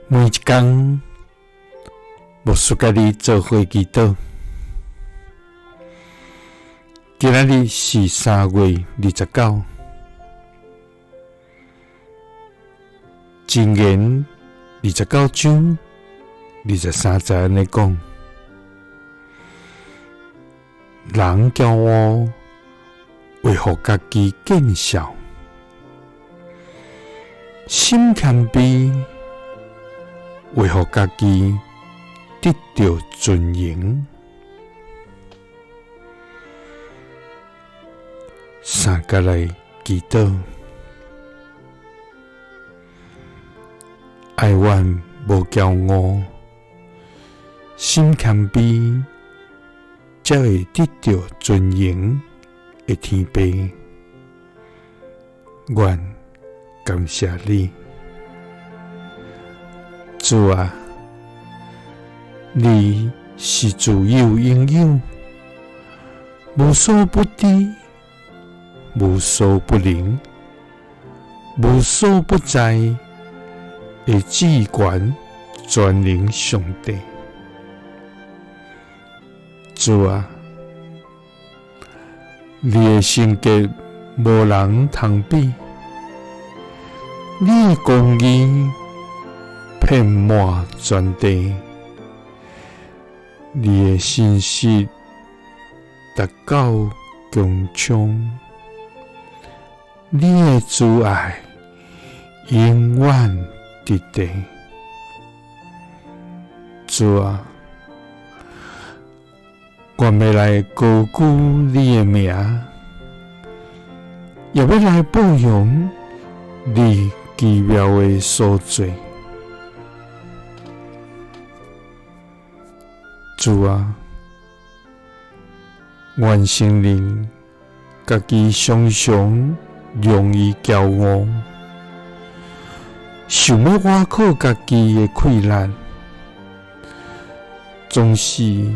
每一工，牧師佮你做伙祈禱。今仔日是3月29，箴言29章23節按呢講：人驕傲，會予家己見笑；心謙卑，會予家己得著尊榮。三佮來祈禱，愛阮無驕傲，心謙卑，才會得著尊榮的天父。阮感謝你，主啊，你是自有永有，無所不知，無所不能，無所不在的至懸全能上帝。主啊，你的聖潔無人通比，你的公義遍滿全地，你的信實達到穹蒼，你的慈愛永遠佇地。主啊，阮欲來高舉你的名，也欲來報揚你奇妙的所做。主啊，阮承認家己常常容易驕傲，想欲倚靠家己的氣力，總是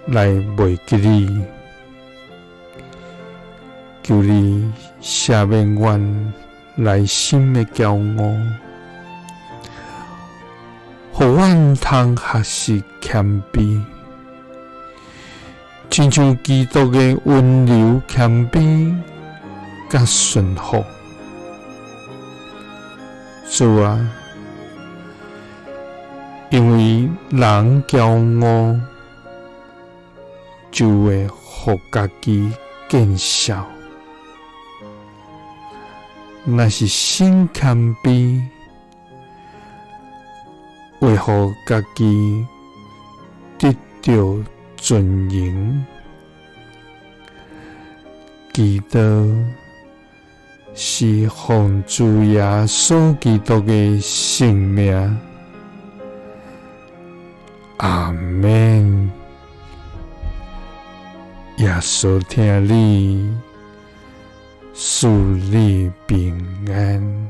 來袂及你。求你赦免阮內心的驕傲，予阮通學習謙卑，親像基督的溫柔謙卑佮順服。主啊，因為人驕傲，就會予家己見笑；若是心謙卑，會予家己得著尊榮。祈禱是奉主耶穌基督的聖名。阿們。耶穌疼你，賜你平安。